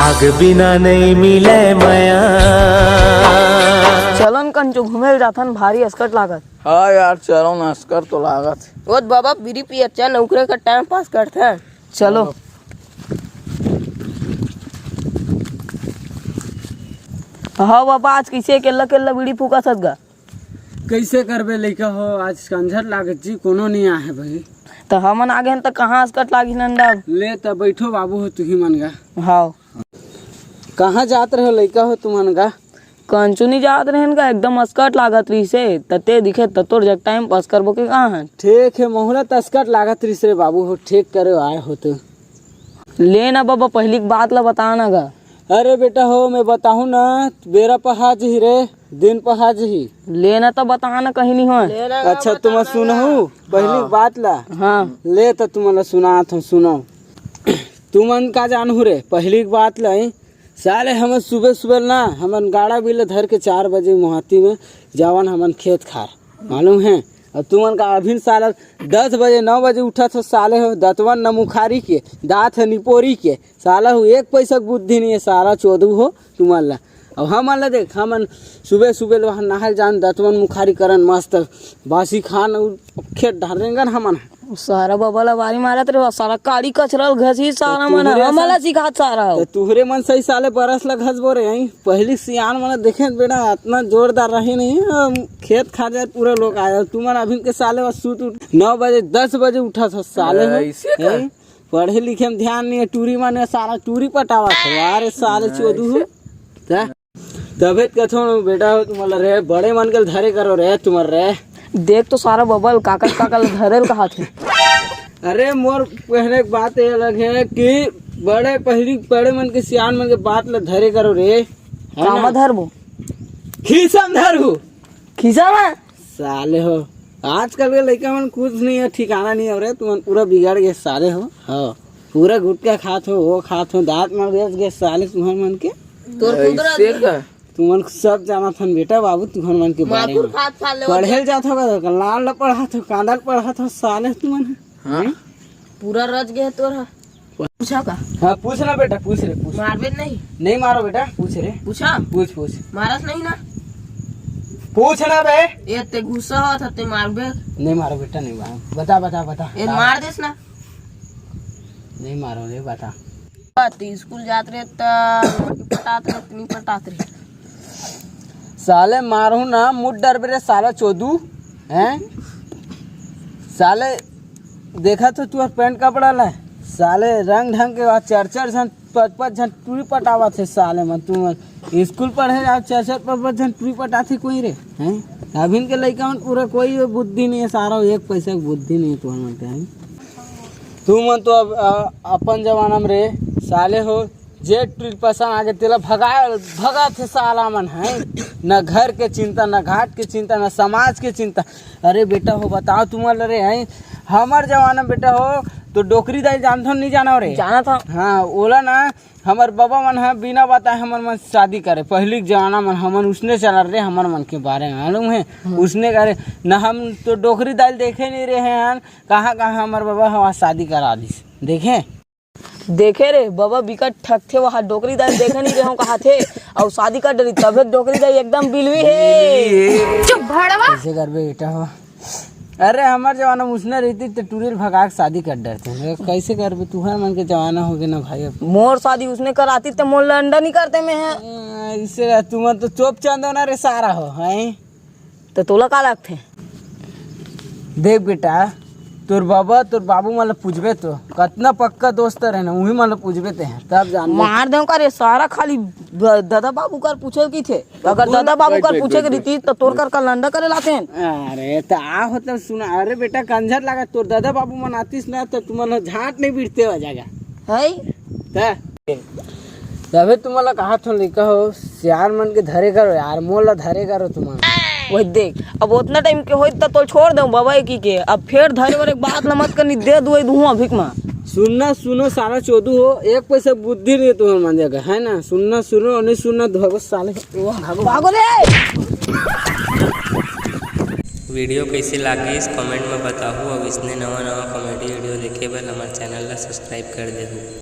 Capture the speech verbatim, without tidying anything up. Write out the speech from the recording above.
पग बिना नइ मिले मया। चलन कंचू घूमे ल जाथन, भारी अस्कट लागत। हाँ यार, चलो ना, अस्कट तो लागत हे। ओ बाबा, बीड़ी पियत चल, ओकरे का टाइम पास करथन। चलो। हाँ बाबा, आज कइसे अकेल्ला अकेल्ला बीड़ी फूकत हस गा? कइसे करबे लइका हो, आज कंझट लागत जी, कोनो नइ आहे भाई। त हमन आगे हन त कहाँ अस्कट लागी नंदा? ले त बइठो बाबू हो, तुही मन गा। हाँ। कहाँ जात रहे हो लइका हो तुमन गा? कंचू नइ जात रहेन गा, एकदम अस्कट लागत रहिसे, त ते दिखे त तोर जग टाइम पास करबो के कहाँ हन? ठीक हे, मोहला त अस्कट लागत रहिसे रे बाबू हो, ठीक करे आए हो तू। ले ना बाबा, पहिली के बात ला बता ना गा। अरे बेटा हो, मैं बताहूँ ना, बेरा पहा जही रे, दिन पहा जही। ले ना त बता ना, कहीं नइ होय। अच्छा, तुमन सुनहू पहिली हाँ। बात ला। हाँ। ले त तुमन ला सुनात हूँ, सुनो। तुमन का जानहू रे, पहिली बात ला, साले हमन सुबह सुबह ना, हमन गाड़ा बिल धर के चार बजे मोहाती में जावन हमन खेत खार, मालूम हे? अब तुमन का अभिन साला दस बजे, नौ बजे उठत हो साले हो, दतवन न मुखारी के, दांत ह निपोरी के, साला हो एक पैसा के बुद्धि नइ हे, साला चोदू हो तुमन ला। अब हमन ला देख, हमन सुबह सुबह ले वहाँ नहाए जान, दतवन मुखारी करन, मस्त बासी खान, अउ खेत डहर रेंगन हमन। सारा बबा ला बारी मारत रे, सारा काड़ी कचरा घसी सारा मन, तुहरे हमन ला सन सिखात सारा हो। त तुहरे मन सही साले बरस ला घसबो रे, हई? पहिली सियान मन देखे बेटा, अतना जोरदार रही नइ, हम खेत खा जाए पूरा लोग आए, तुमन अभिन के साले बस सुत उठ, नौ बजे, दस बजे उठत हो साले हो, ऐसे का? हई? पढ़े लिखे में ध्यान नइ हे, टूरी मन साला टूरी पटावत हो, अरे साले चोदू हो। त तभे त कथों बेटा हो तुमन ला रे, बड़े मन के धरे करो रे तुमन रे। देख तो सारा बबल काकर काकर ला धरे ल कहाथे। अरे मोर कहने के बात ये अलग हे कि बड़े पहिली बड़े मन के सियान मन के बात ला धरे करो रे। है कामा ना? धरबो? खीसा म धरहू। खीसा म? साले हो, आजकल के लइका मन कुछ नइ हे, ठिकाना नइ हे रे, तुमन पूरा बिगड़ गे साले हो। हाँ, पूरा गुटखा खात हो, वो खात हो, दांत मार बेच गे साले तुहर मन के। तोर कुदरत ऐसे हे। का? तुमन सब जानत हन बेटा बाबू, तुहर मन के बारे माथुर में। खात साले हो। पढ़े ल जात हो का? लाल ल पढ़ात हो, कांदा ल पढ़ात हो साले तुमन। हाँ? पूरा रच गे हे तोर ह। पूछा का? हाँ, पूछ ना बेटा, पूछ रे, पूछ। मारबे नहीं? नहीं मारो बेटा, पूछ रे। पूछा? पूछ, पूछ। मारस नहीं ना? पूछ ना बे। ए, ते गुस्सा होत ह, ते मारबे। नहीं मारो बेटा, नहीं मारो। बता, बता, बता। ए, मार देस ना। नहीं मारो रे, बता। ते स्कूल जात रहे त लड़की पटात रहे, त नहीं पटात रहे। साले मारहूँ ना, मुड़ डरबे रे साला चोदू, हैं? साले देखा तो तुहर पैंट कपड़ा ला, साले रंग ढंग के आज चार चार झन, पाँच पाँच झन टूरी पटावत हे साले मन। तुमन स्कूल पढ़े जाओ, चार चार पाँच पाँच झन टूरी पटाथे कोई रे, हैं? अभिन के लइका मन पूरा कोई बुद्धि नहीं हे सारा, एक पैसा के बुद्धि नहीं हे तुहर मन के, हैं? तुमन तो अब, अ, अपन जमाना में रे साले हो, जे टूरी पसंद आगे तेला भगा, भगाथे साला मन, हैं? न घर के चिंता, न घाट के चिंता, न समाज के चिंता। अरे बेटा हो, बताओ तुमन ला रे, हैं? हमर जमाना में बेटा हो, तो डोकरी दाई जानथो नहीं जानो रे? जानत हँव। हाँ, ओला ना, हमर बाबा मन ह बिना बताए हमर मन शादी करे। पहिली के जमाना मन हमन उसने चलत रे, हमर मन के बारे में मालूम हे? हाँ। उसने करे, न हम तो डोकरी दाई देखे नहीं रहे हन, कहाँ कहाँ हमर बाबा ह शादी करा दिस। देखे? देखे रे, बाबा बिकट ठगथे, वहाँ डोकरी दाई देखे नहीं रहे हँव कहाथे, अउ शादी कर डरी, तभे डोकरी दाई एकदम बिलवी हे। चुप भड़वा। कइसे करबे बेटा हो? अरे हमर जमाना में उसने रहितिस त टूरी ल भगा के शादी कर डरते। कइसे करबे, तुहर मन के जमाना होगे ना भाई अब। मोर शादी उसने करातिस त मोर लंडा नहीं करते मैं ह। अइसे तुमन तो चोप चंदो ना रे सारा हो, हैं? त तोला का लागथे? देख बेटा, तोर बाबा, तोर बाबू मन ल पूछबे तो, कतना पक्का दोस्त रहे ना, उही मन ल पूछबे ते हैं, तब जानबे। मार देंव का रे सारा, खाली ब-, ददा बाबू कर पूछे ल कहिथे। अगर ददा बाबू कर पूछे के रहितिस, त तोर कर का लंडा करे लातेन। अरे, त आ होत सुना, अरे बेटा, कंझर लागा, तोर ददा बाबू मन आतिस ना, त तुमन झाट नहीं बिड़ते हो जाएगा। है? त तभे तुमन ला कहात हँव लइका हो, सियान मन के धरे करो यार, मोर ला धरे करो तुमन। वही देख, अब ओतना टाइम के होई त तोल छोड़ देंव बाबा एक ही के, अब फेर धरे बर एक बात ला मत करनी, दे दुई दुहूँ अभिक मा। सुनना सुनो साला चोदू हो, एक पैसा बुद्धि नहीं हे तुमन मन जगह, है ना? सुनना सुनो, नहीं सुनना तो भागो साले। भागो रे। वीडियो कइसे लागिस कमेंट में बताहू, अउ इसने नवा नवा कॉमेडी वीडियो देखे बर हमर चैनल ला सब्सक्राइब कर देहू।